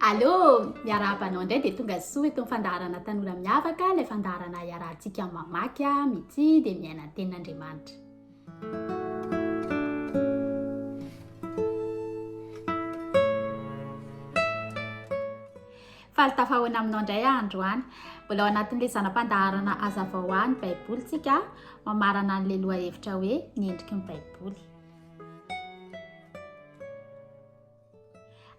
Allô, miarahaba anao indray dia tonga soa eto amin'ny fandaharana Tanora Miavaka, ilay fandaharana iarahantsika mamaky, mitia dia miaina ny tenin'Andriamanitra. Faly tafahoana aminao indray aho androany. Mbola ao anatin'ilay zana-pandaharana Hazavao ahy ny Baiboly tsika, mamarana an'ilay lohahevitra hoe ny endriky ny Baiboly.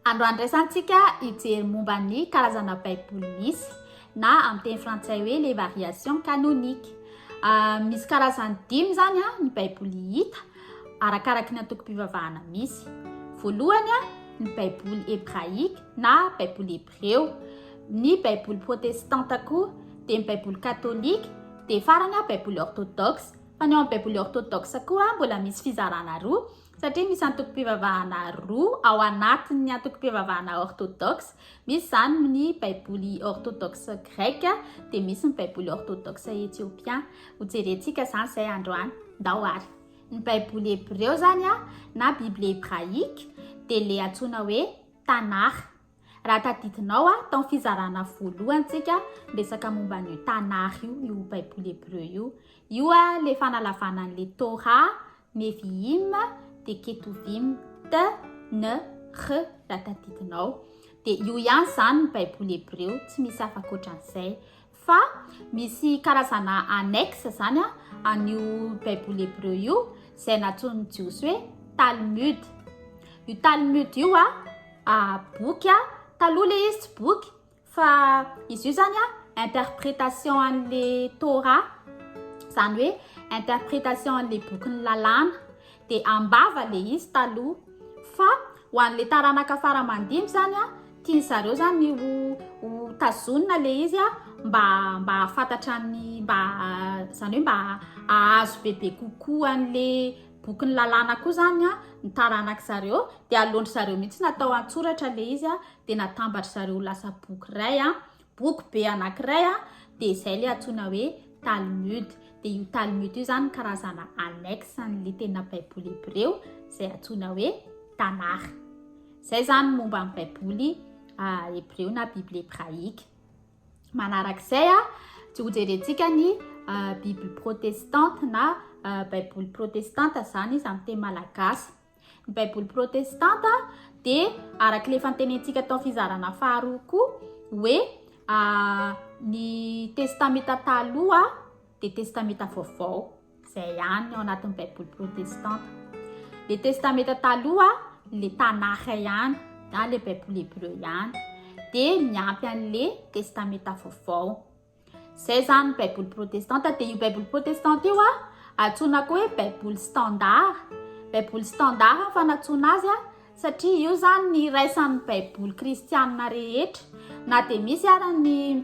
Androany indray izany tsika hijery momba ny karazana Baiboly misy na amin'ny teny frantsay hoe les variations canoniques. Ah, misy karazany dimy izany ah, ny Baiboly hita arakaraky ny antokom-pivavahana misy. Voalohany ah, ny Baiboly hebraika na Baiboly hebreo, ny Baiboly protestanta koa, dia ny Baiboly katolika, dia farany ah, Baiboly orthodoxe. Fa ny ao amin'ny Baiboly orthodoxe koa mbola misy fizarana roa Satria misy antokom-pivavahana roa ao anatin'ny antokom-pivavahana orthodoxe, misy izany ny Baiboly orthodoxe greka, dia misy ny Baiboly orthodoxe ethiopien. Hojerentsika izany izay androany. Ndao ary. Ny Baiboly hebreo izany na Bible hébraïque dia ilay antsoina hoe Tanakh. Raha tadidinao, tao amin'ny fizarana voalohany tsika niresaka momba an'io Tanakh io, io Baiboly hebreo io. Io ilay fanalavana an'ilay Torah, Nevi'im, dia Ketuvim, T, N, H, raha tadidinao. Dia io ihany izany ny Baiboly hebreo, tsy misy hafa ankoatran'izay. Fa misy karazana annexe izany an'io Baiboly hebreo io, izay nantsoin'ny Jiosy hoe Talmud. Io Talmud io boky, taloha ilay izy tsy boky, fa izy io izany interprétation an'ilay Torah, izany hoe interprétation an'ilay bokin'ny lalàna. Dia am-bava ilay izy taloha. Fa ho an'ilay taranaka fara aman-dimby izany, tian-dry zareo izany ho ho tazonina ilay izy mba mba hahafantatra ny mba izany hoe mba hahazo bebe kokoa an'ilay bokin'ny lalàna koa izany ny taranak'i zareo. Dia aleon-dry zareo mihitsy natao an-tsoratra ilay izy dia natambatry zareo ho lasa boky iray. Boky be anankiray dia izay ilay antsoina hoe Talmud. Dia io Talmud io izany karazana annexe an'ilay tena Baiboly hebreo izay antsoina hoe Tanakh. Izay izany momba ny Baiboly hebreo na Bible hébraïque. Manarak'izay dia hojerentsika ny Bible protestante na Baiboly protestanta izany izy amin'ny teny malagasy. Ny Baiboly protestanta dia araka ilay efa notenentsika tao fizarana faharoa koa hoe ny Testamenta Taloha dia Testamenta Vaovao izay ihany ao anatin'ny Baiboly protestanta. Ilay Testamenta Taloha ilay Tanakh ihany na ilay Baiboly hebreo ihany dia miampy an'ilay Testamenta Vaovao. Zay zany ny baiboly protestanta dia io baiboly protestanta io a antsoina koa hoe baiboly standard. Baiboly standard ny fanantsoana azy a satria io zany ny iraisan'ny baiboly kristianina rehetra na dia misy ara ny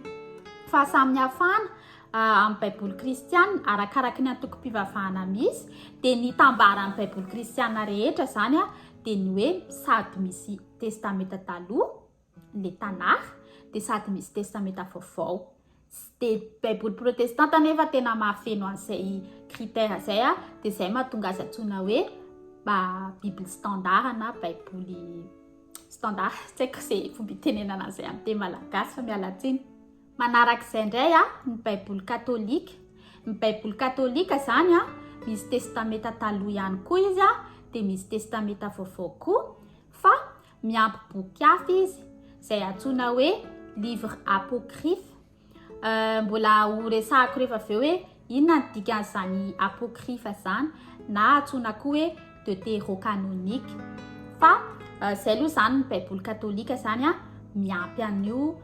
fahasamihafana amin'ny baiboly kristianina arakaraky ny antokom-pivavahana misy dia ny itambaran'ny baiboly kristianina rehetra zany a dia ny hoe sady misy testamenta taloha le Tanakh dia sady misy testamenta vaovao. Tsy dia baiboly protestanta nefa tena mahafeno an'izay critère izay a, dia izay mahatonga azy antsoina hoe bible standard na baiboly standard, tsy haiko izay fomba itenenana an'izay amin'ny teny malagasy fa miala tsiny. Manarak'izay indray a, ny baiboly katolika. Ny baiboly katolika izany a, misy testamenta taloha ihany koa izy a, dia misy testamenta vaovao koa fa Miampy boky hafa izy, izay antsoina hoe livre apocryphe. Mbola ho resahako rehefa avy eo hoe inona ny dikan'izany apocryphe izany na antsoina koa hoe deutérocanonique. Fa izay aloha izany ny Baiboly katolika izany miampy an'io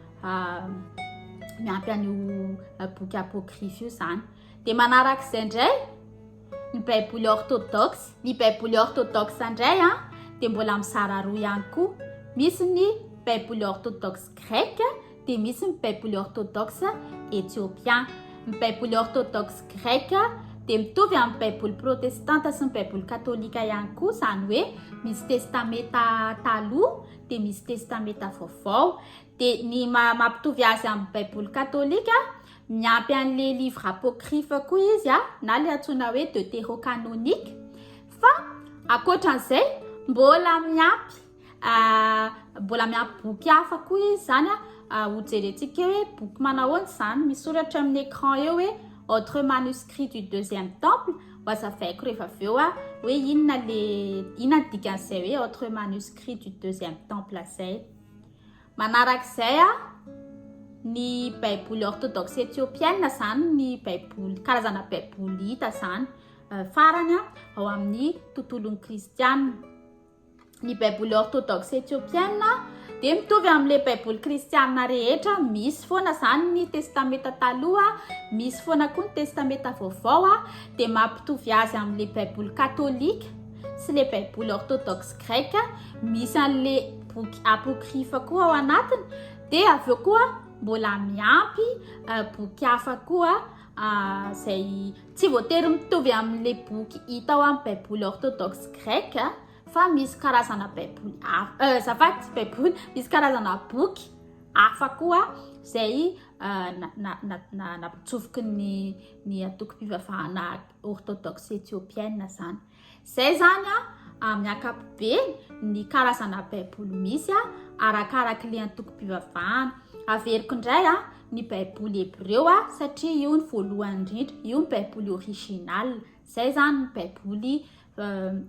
miampy an'io boky apocryphe io izany. Dia manarak'izay indray Ny Baiboly Orthodoxe. Ny Baiboly Orthodoxe indray dia mbola mizara roa ihany koa. Misy ny Baiboly Orthodoxe Greka dia misy ny Baiboly Orthodoxe Ethiopien. Ny Baiboly Orthodoxe Greka dia mitovy amin'ny Baiboly Protestanta sy ny Baiboly Katolika ihany koa, izany hoe misy Testamenta Taloha dia misy Testamenta Vaovao. Dia ny mampitovy azy amin'ny Baiboly Katolika Miampy an'le livre apocryphe koa izy a, na le antsoina hoe deutérocanonique. Fa ankoatran'izay, mbola miampy. Mbola miampy boky hafa koa izy izany a, hojerentsika eo hoe boky manahoana izany, misoratra amin'ny écran eo hoe autres manuscrits du deuxième temple, ho azavaiko rehefa avy eo hoe inona le inona ny dikan'izay hoe autres manuscrits du deuxième temple izay. Manarak'izay a, ny baiboly orthodoxe ethiopienne izany ny baiboly, karazana baiboly hita izany farany ao amin'ny tontolon'ny kristiana. Ny Baiboly Orthodoxe Ethiopiana dia mitovy amin'ilay Baiboly kristiana rehetra, misy foana izany ny Testamenta Taloha, misy foana koa ny Testamenta Vaovao, dia mampitovy azy amin'ilay Baiboly katolika sy ilay Baiboly Orthodoxe Greka, misy an'ilay boky apocryphe koa ao anatiny, dia avy eo koa mbola miampy boky hafa koa izay tsy voatery mitovy amin'ilay boky hita ao amin'ny Baiboly orthodoxe grec fa misy karazana Baiboly hafa, euh, azafady tsy Baiboly, misy karazana boky hafa koa izay nampitsofoky ny ny antokom-pivavahana orthodoxe ethiopienne izany. Izay izany amin'ny ankapobeny ny karazana Baiboly misy arakarak'ilay antokom-pivavahana. Averiko indray ny Baiboly hebreo satria io ny voalohany indrindra, io ny Baiboly original. Izay izany ny Baiboly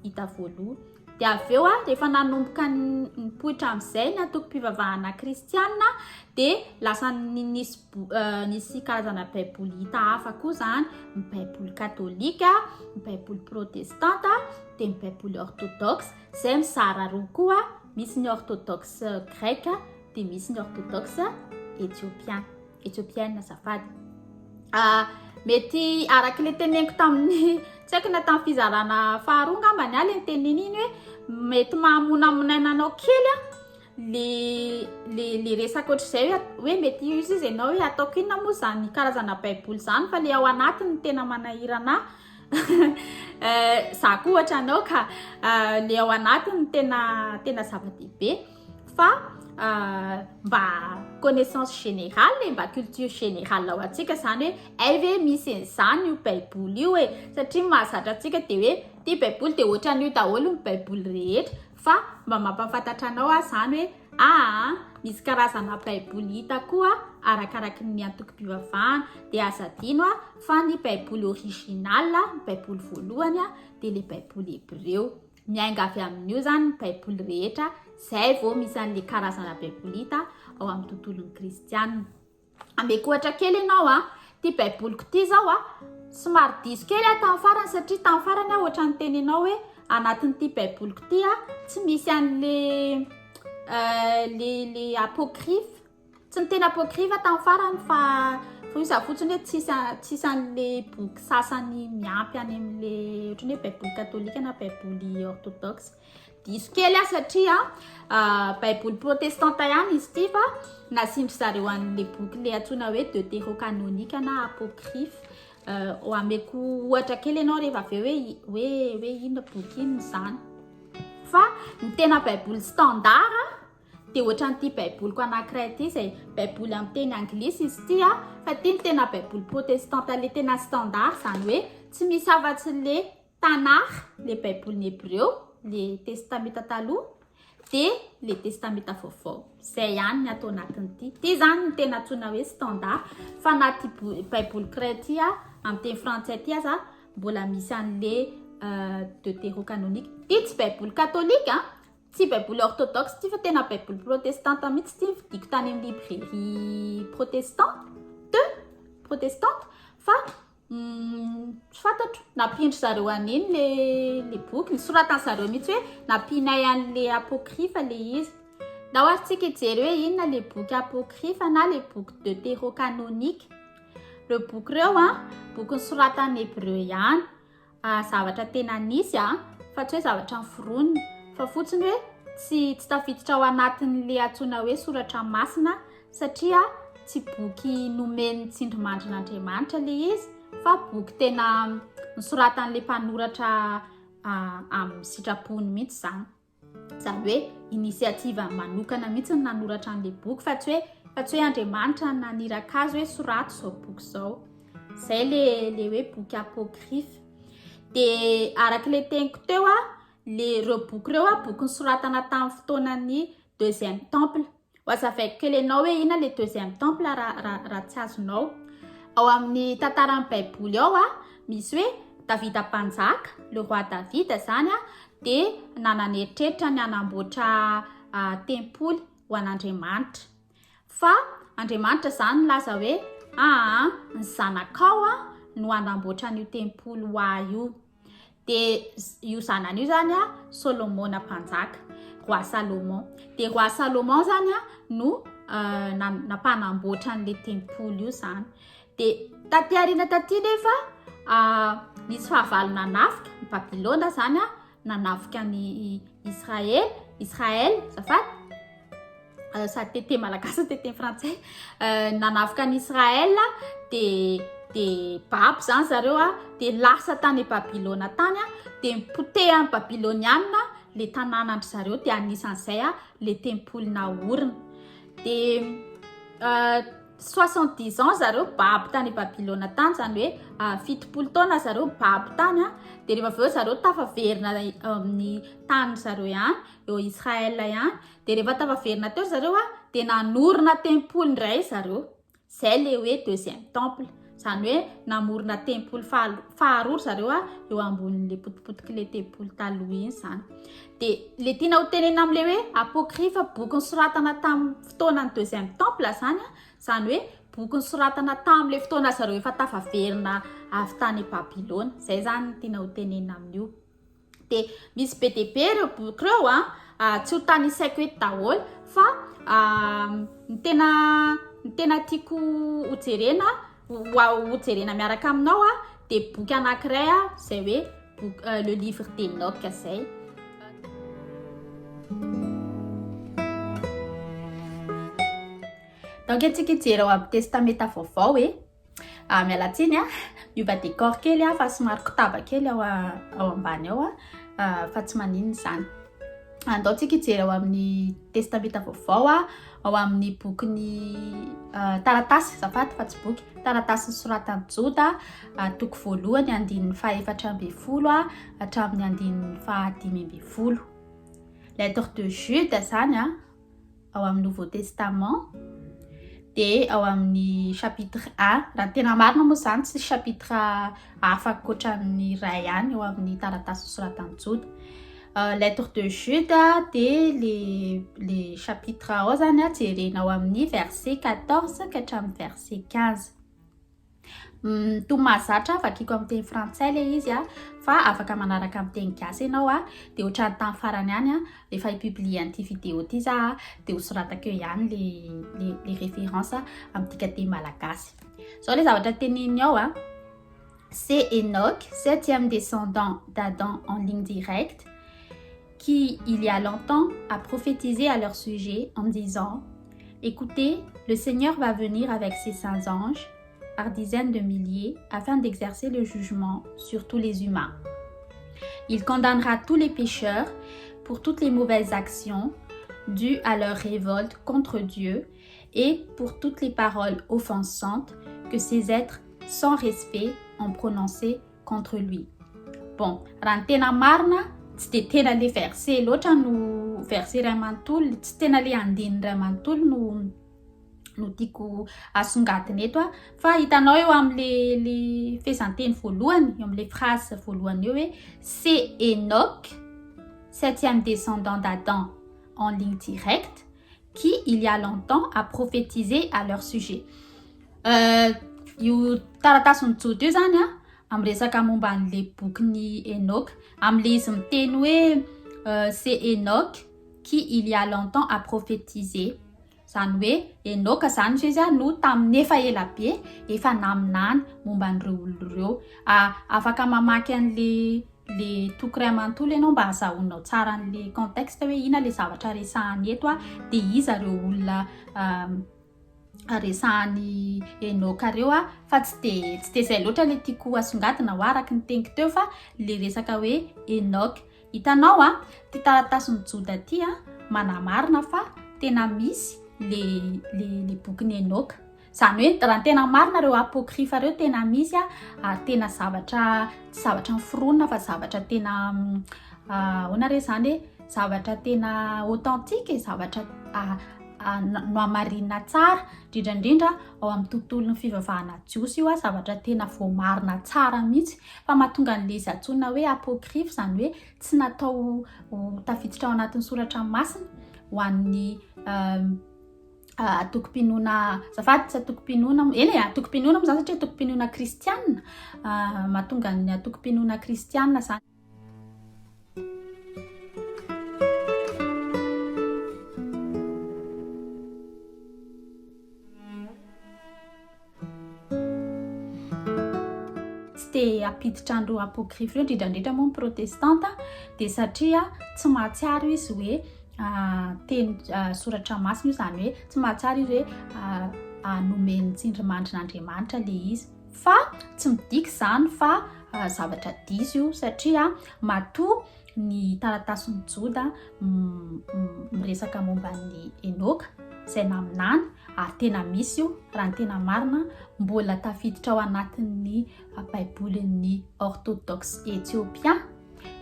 hita voalohany. Dia avy eo rehefa nanomboka nipoitra amin'izay ny antokom-pivavahana kristiana dia lasa nisy nisy karazana Baiboly hita hafa koa izany, ny Baiboly katolika, ny Baiboly protestanta, dia ny Baiboly orthodoxe, izay mizara roa koa, misy ny orthodoxe grec dia misy ny orthodoxe ethiopien, ethiopienne azafady. Mety araka ilay teneniko tamin'ny tsy haiko na tamin'ny fizarana faharoa angambany aho ilay nitenenina iny hoe mety mahamonamonaina anao kely a le le le resaka ohatr'izay hoe hoe mety izy izy ianao hoe ataoko inona moa izany karazana baiboly izany fa le ao anatiny no tena manahirana ahy za koa ohatra anao ka le ao anatiny no tena tena zava-dehibe fa mba connaissance générale e, mba culture générale ho antsika izany hoe hay ve misy an'izany io baiboly io e, satria mahazatra antsika dia hoe ity baiboly dia ohatran'io daholo ny baiboly rehetra fa mba mampahafantatra anao aho izany hoe aa misy karazana baiboly hita koa arakaraky ny antokom-pivavahana dia aza adino fa ny baiboly original, ny baiboly voalohany dia ilay baiboly hebreo. Miainga avy amin'io izany ny Baiboly rehetra, izay vao misy an'ilay karazana Baiboly hita ao amin'ny tontolon'ny kristianina. Ameko ohatra kely ianao a, ity Baiboliko ity izao a, somary diso kely aho tamin'ny farany satria tamin'ny farany aho ohatran'ny niteny anao hoe anatin'ity Baiboliko ity a, tsy misy an'ilay le le apocryphe. Tsy niteny apocryphe tamin'ny farany fa fa io za fotsiny hoe tsisy tsisy an'le boky sasany miampy any amin'le ohatran'ny hoe baiboly katolika na baiboly orthodoxe. Diso kely aho satria baiboly protestanta ihany izy ity fa nasian-dry zareo an'le boky le antsoina hoe deutérocanonique na apocryphe. Ho ameko ohatra kely ianao rehefa avy eo hoe hoe hoe inona boky inona izany. Fa ny tena baiboly standard Dia ohatran'ity baiboliko anankiray ity izay baiboly amin'ny teny anglisy izy ity a, fa ity no tena baiboly protestanta le tena standard, izany hoe tsy misy afa-tsy le Tanakh, le baibolin'ny hebreo, le testamenta taloha, dia le testamenta vaovao. Izay ihany ny ato anatin'ity. Ity izany no tena antsoina hoe standard, fa na ity baiboliko iray ity a, amin'ny teny frantsay ity aza, mbola misy an'le deutérocanonique. Ity tsy baiboly katolika a, Tsy baiboly orthodoxe ity fa tena baiboly protestanta mihitsy ity novidiako tany amin'ny librairie protestante protestante fa tsy fantatro nampian-dry zareo an'iny le le boky nosoratan'ny zareo mihitsy hoe nampianay an'le apocryphe le izy. Ndao ary tsika hijery hoe inona le boky apocryphe na le boky deutérocanonique. Ireo boky ireo an, boky nosoratan'ny hebreo ihany. zavatra tena nisy a, fa tsy hoe zavatra noforonina, fa fotsiny hoe tsy tsy tafiditra ao anatin'le antsoina hoe soratra masina satria tsy boky nomen'ny tsindrimandrin'Andriamanitra le izy fa boky tena nosoratan'le mpanoratra amin'ny sitrapony mihitsy izany. Izany hoe initiative manokana mihitsy ny nanoratra an'ilay boky fa tsy hoe fa tsy hoe Andriamanitra naniraka azy hoe sorato izao boky izao. Izay le le hoe boky apocryphe. Dia araka ilay teniko teo a, le ireo boky ireo a, boky nosoratana tamin'ny fotoanan'ny deuxième temple. Ho azavaiko kely anao hoe inona le deuxième temple raha raha raha tsy azonao. Ao amin'ny tantaran'ny Baiboly ao a, misy hoe Davida mpanjaka, le roi David zany a, dia nanana eritreritra ny hanamboatra tempoly ho an'Andriamanitra. Fa Andriamanitra izany nilaza hoe, Aa, ny zanakao no hanamboatra an'io tempoly ho ahy io. Dia io zanany io izany Solomona mpanjaka, roi Salomon. Dia roi Salomon izany no nampanamboatra an'ilay tempoly io izany. Dia taty aoriana taty nefa nisy fahavalo nanafika, ny Babylona izany nanafika ny Israely, Israël, azafady, sady teny malagasy no teny frantsay, nanafika an'i Israël dia dia babo izany zareo a, dia lasa tany Babylona tany a, dia nipotehan'ny Babylonianina le tanànan-dry zareo, dia anisan'izay a le tempoly naorina. Dia 70 ans zareo babo tany Babylona tany, izany hoe 70 taona zareo babo tany a, dia rehefa avy eo zareo tafaverina amin'ny tany zareo ihany, eo Israël ihany, dia rehefa tafaverina teo zareo a, dia nanorina tempoly indray zareo, izay le hoe deuxième temple, izany hoe namorona tempoly faharoa ry zareo a, eo ambonin'le potipotik'le tempoly taloha iny izany. Dia le tiana ho tenenina amin'le hoe apocryphe, boky nosoratana tamin'ny fotoanan'ny deuxième temple izany a, izany hoe boky nosoratana tamin'le fotoana zareo efa tafaverina avy tany Babylona, izay izany no tiana ho tenenina amin'io. Dia misy be dia be ireo boky ireo a, tsy ho tanisaiko eto daholo fa ny tena ny tena tiako ho jerena ho jerena miaraka aminao a, dia boky anankiray a, izay hoe boky le livre d'Enoch izay. Donc antsika hijery ao amin'ny testamenta vaovao e. Ah, miala tsiny a, miova décor kely a, fa somary kotaba kely ao ao ambany ao a, ah, fa tsy maninona izany. Andao tsika hijery ao amin'ny testamenta vaovao a, ao amin'ny bokin'ny ah, taratasy, azafady fa tsy boky, taratasy nosoratan'i Joda, ah, toko voalohany andininy faha-14 a, hatramin'ny andininy faha-15. Lettre de Jude izany a, ao amin'ny Nouveau Testament dia ao amin'ny chapitre 1 raha ny tena marina moa izany tsy chapitre hafa ankoatran'ny iray ihany eo amin'ny taratasy nosoratan'i Joda. Euh, lettre de Jude dia le le chapitre ao zany a jerena ao amin'ny verset 14 ka hatramin'ny verset 15. Toa mahazatra vakiko amin'ny teny frantsay ilay izy a, fa afaka manaraka amin'ny teny gasy ianao a, dia ohatran'ny tamin'ny farany ihany a, rehefa hi-publier an'ity vidéo ity za a, dia hosoratako eo ihany le le le référence amin'ny dikanteny malagasy. Izao ilay zavatra teneniny ao a, c'est Enoch, septième descendant d'Adam en ligne directe, qui, il y a longtemps, a prophétisé à leur sujet en disant Écoutez, le Seigneur va venir avec ses saints anges par dizaines de milliers afin d'exercer le jugement sur tous les humains. Il condamnera tous les pécheurs pour toutes les mauvaises actions dues à leur révolte contre Dieu et pour toutes les paroles offensantes que ces êtres sans respect ont prononcées contre lui. Bon, raha ny tena marina tsy dia tena le verset loatra no verset iray manontolo, tsy tena le andininy iray manontolo no no tiako asongadina eto a, fa hitanao eo amin'le le fehezanteny voalohany, eo amin'le phrase voalohany eo hoe c'est Enoch, septième descendant d'Adam en ligne directe, qui il y a longtemps a prophétisé à leur sujet. Euh, io taratasin'i Joda io zany a, amin'ny resaka momba an'le bokin'i Enoch, amin'le izy miteny hoe euh, c'est Enoch qui il y a longtemps a prophétisé. Zany hoe Enoka zany izy a no tamin'ny efa ela be efa naminany momba an'ireo olona ireo. Ah, afaka mamaky an'le le toko iray manontolo ianao mba hazahoanao tsara an'le contexte hoe inona le zavatra resahany eto a, dia iza ireo olona resahan'i Enoka ireo a, fa tsy dia tsy dia izay loatra le tiako asongadina ho araka ny teniko teo fa le resaka hoe Enoka. Hitanao a, ity taratasin'i Joda ity a, manamarina fa tena misy le le le bokin'i Enoka. Izany hoe raha ny tena marina ireo apocryphe ireo tena misy a, ary tena zavatra tsy zavatra noforonina fa zavatra tena ahoana re izany e, zavatra tena authentique e, zavatra nohamarinina tsara, indrindra indrindra ao amin'ny tontolon'ny fivavahana jiosy io, zavatra tena voamarina tsara mihitsy. Fa mahatonga an'ilay izy antsoina hoe apocryphe, izany hoe tsy natao ho tafiditra ao anatin'ny soratra masina ho an'ny antokom-pinoana, azafady tsy antokom-pinoana, eny e, antokom-pinoana moa izany satria antokom-pinoana kristianina, mahatonga ny antokom-pinoana kristianina izany. Tsy te hampiditra an'ireo apocryphe ireo, indrindra indrindra moa ny protestanta, dia satria tsy mahatsiaro izy hoe teny soratra masina io, izany hoe tsy mahatsiaro izy hoe nomen'ny tsindrimandrin'Andriamanitra ilay izy. Fa tsy midika izany fa zavatra diso io, satria matoa ny taratasin'i Joda miresaka momba an'i Enoka izay naminany ary tena misy io raha ny tena marina mbola tafiditra ao anatin'ny baibolin'ny orthodoxe Ethiopien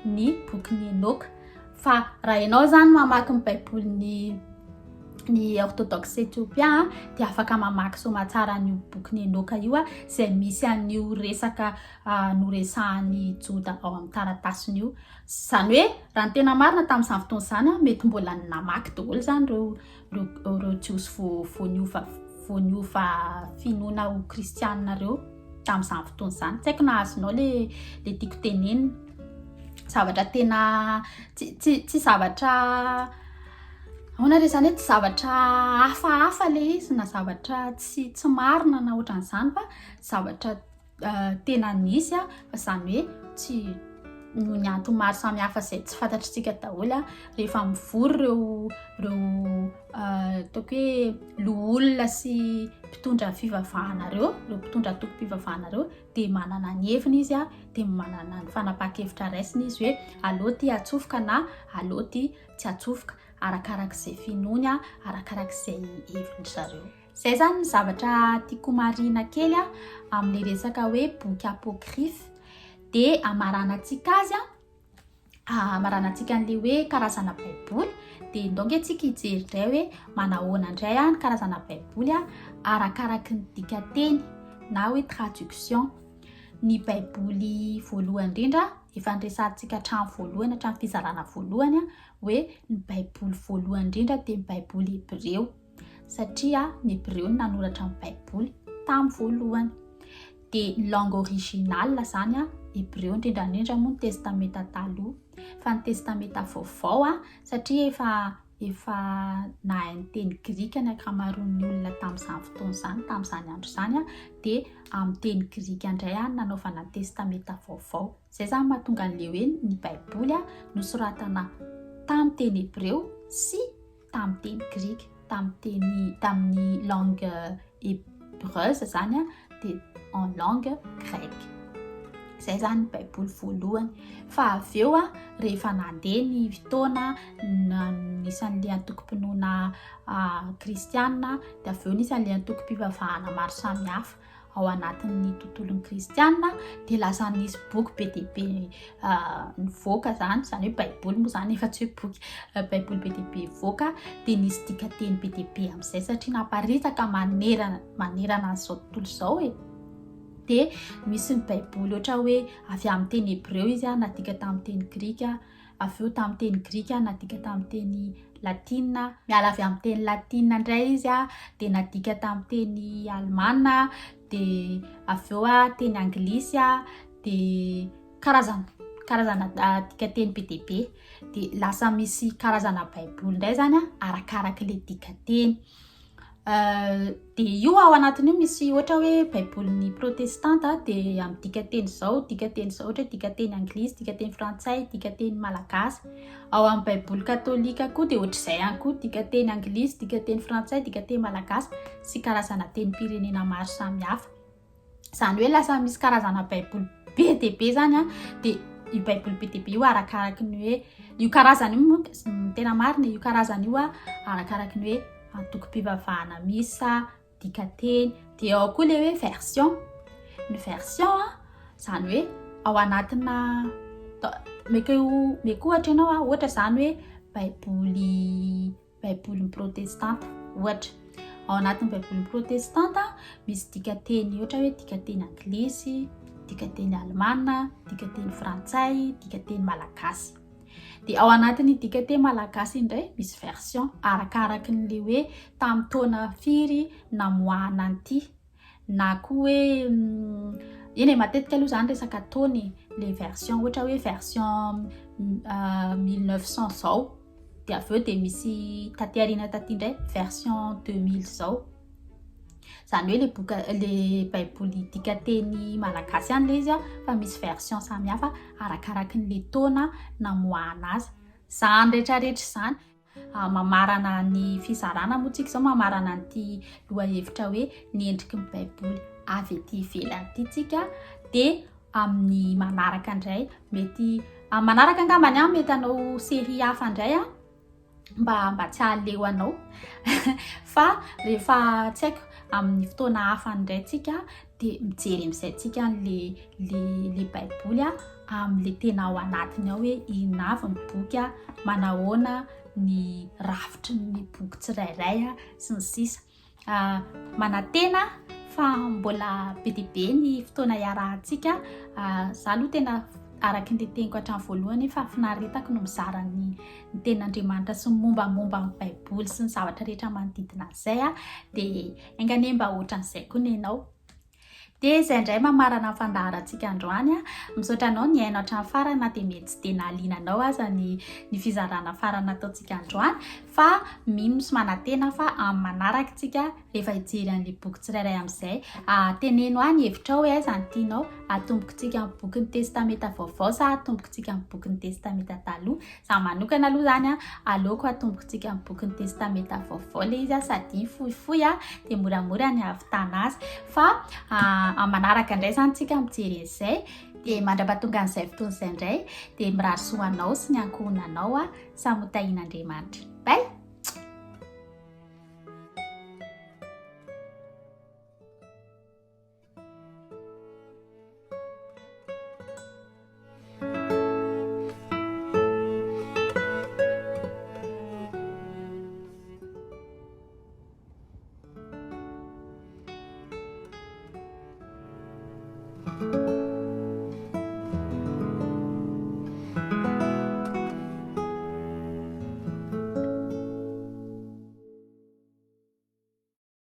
ny bokin'i Enoka fa raha ianao izany mamaky ny baibolin'ny ny orthodoxe Ethiopien dia afaka mamaky soamatsara an'io bokin'i Enoka io izay misy an'io resaka noresahan'i Joda ao amin'ny taratasiny io. Izany hoe raha ny tena marina tamin'izany fotoana izany, mety mbola namaky daholo izany ireo ireo Jiosy vao vao niova vao niova finoana ho kristianina ireo tamin'izany fotoana izany. Tsy haiko na azonao le le tiako tenenina. Zavatra tena tsy tsy tsy zavatra ahoana re izany hoe tsy zavatra hafahafa le izy na zavatra tsy tsy marina na ohatran'izany fa zavatra tena nisy fa izany hoe tsy noho ny antony maro samihafa izay tsy fantatr'isika daholo rehefa mivory ireo ireo ataoko hoe loholona sy mpitondra fivavahana ireo, ireo mpitondra antokom-pivavahana ireo dia manana ny heviny izy dia manana ny fanapahan-kevitra raisiny izy hoe aleo ity atsofoka na aleo ity tsy atsofoka arakarak'izay finoany arakarak'izay hevin-dry zareo. Izay izany ny zavatra tiako homarihina kely amin'ilay resaka hoe boky apocryphe. Dia hamaranantsika azy, hamaranantsika an'ilay hoe karazana baiboly, dia ndao ange tsika hijery indray hoe manahoana indray ny karazana baiboly arakaraky ny dikanteny na hoe traduction. Ny baiboly voalohany indrindra efa niresahantsika hatramin'ny voalohany, hatramin'ny fizarana voalohany hoe ny baiboly voalohany indrindra dia ny baiboly hebreo. satria ny Hebreo no nanoratra ny Baiboly tamin'ny voalohany. Dia ny langue originale izany Hebreo indrindra indrindra moa ny Testamenta Taloha. Fa ny Testamenta Vaovao satria efa efa nahay ny teny grika ny ankamaroan'ny olona tamin'izany fotoana izany, tamin'izany andro izany dia amin'ny teny grika indray no nanaovana ny Testamenta Vaovao. Izay izany mahatonga an'ilay hoe ny Baiboly nosoratana tamin'ny teny hebreo sy tamin'ny teny grika, tamin'ny teny tamin'ny langue hébreuse zany dia en langue grecque. Izay zany ny baiboly voalohany. Fa avy eo rehefa nandeha ny fotoana nisy an'ilay antokom-pinoana kristianina dia avy eo nisy an'ilay antokom-pivavahana maro samihafa. ao anatin'ny tontolon'ny kristiana dia lasa nisy boky be dia be nivoaka izany, izany hoe baiboly moa izany efa tsy hoe boky, baiboly be dia be nivoaka dia nisy dikanteny be dia be amin'izay satria naparitaka manerana manerana an'izao tontolo izao e. Dia misy ny baiboly ohatra hoe avy amin'ny teny hebreo izy nadika tamin'ny teny grika, avy eo tamin'ny teny grika nadika tamin'ny teny latina, miala avy amin'ny teny latina indray izy dia nadika tamin'ny teny alemana, dia avy eo teny anglisy, dia karazana karazana dikanteny be dia be, dia lasa misy karazana baiboly indray izany arakarak'ilay dikanteny. Dia io ao anatin'io misy ohatra hoe baibolin'ny protestanta dia amin'ny dikanteny izao, dikanteny izao, ohatra hoe dikanteny anglisy, dikanteny frantsay, dikanteny malagasy. Ao amin'ny baiboly katolika koa dia ohatr'izay ihany koa, dikanteny anglisy, dikanteny frantsay, dikanteny malagasy sy karazana tenim-pirenena maro samihafa. Izany hoe lasa misy karazana baiboly be dia be izany an, dia io baiboly be dia be io arakaraky ny hoe io karazana io moa ny tena marina io karazana io arakaraky ny hoe antokom-pivavahana misy sa dikanteny, dia ao koa ilay hoe version, ny version an izany hoe ao anatina mety ho mety ohatra ianao an, ohatra izany hoe Baiboly Baibolin'ny Protestanta ohatra. Ao anatin'ny Baibolin'ny Protestanta misy dikanteny ohatra hoe dikanteny anglisy, dikanteny alemana, dikanteny frantsay, dikanteny malagasy. Dia ao anatin'ny dikanteny malagasy indray misy version arakaraky ny le hoe tamin'ny taona firy namoahana an'ity na koa hoe eny e, matetika aloha izany resaka taona e, le version ohatra hoe version 1900 zao dia avy eo dia misy taty aoriana taty indray version 2000 zao. Izany hoe le boka le baiboly dikanteny malagasy ihany le izy fa misy version samihafa arakaraky ny le taona namoahana azy. Izany rehetrarehetra izany. Mamarana ny fizarana moa tsika izao, mamarana an'ity lohahevitra hoe ny endriky ny baiboly avy ety ivelany ity tsika dia amin'ny manaraka indray mety amin'ny manaraka angambany aho mety hanao série hafa indray aho mba mba tsy hahaleo anao fa rehefa tsy haiko amin'ny fotoana hafa indray tsika dia mijery amin'izay tsika an'le le le baiboly a amin'le tena ao anatiny ao hoe inona avy ny boky a, manahoana ny rafitry ny boky tsirairay a sy ny sisa. Manantena fa mbola be dia be ny fotoana iarahantsika. Za aloha tena araka ny teniko hatramin'ny voalohany fa fahafinaretako no mizara ny ny tenin'Andriamanitra sy ny mombamomba ny baiboly sy ny zavatra rehetra manodidina an'izay a, dia enga anie mba ohatran'izay koa ny anao. Dia izay indray mamarana ny fandaharantsika androany a. Misaotra anao nihaino hatramin'ny farany na dia mety tsy dia nahaliana anao aza ny ny fizarana farany nataontsika androany fa mino sy manantena fa amin'ny manaraka tsika rehefa hijery an'ilay boky tsirairay amin'izay. Teneno ahy ny hevitrao hoe aiza no tianao atombokitsika amin'ny bokin'ny Testamenta Vaovao sa atombokitsika amin'ny bokin'ny Testamenta Taloha. Za manokana aloha zany a, aleoko atombokitsika amin'ny bokin'ny Testamenta Vaovao ilay izy a, sady fohifohy a, dia moramora ny hahavitana azy. Fa amin'ny manaraka indray izany tsika mijery an'izay, dia mandra-pahatonga an'izay fotoana izay indray dia mirary soa anao sy ny ankohonanao a, samy ho tahian'Andriamanitra.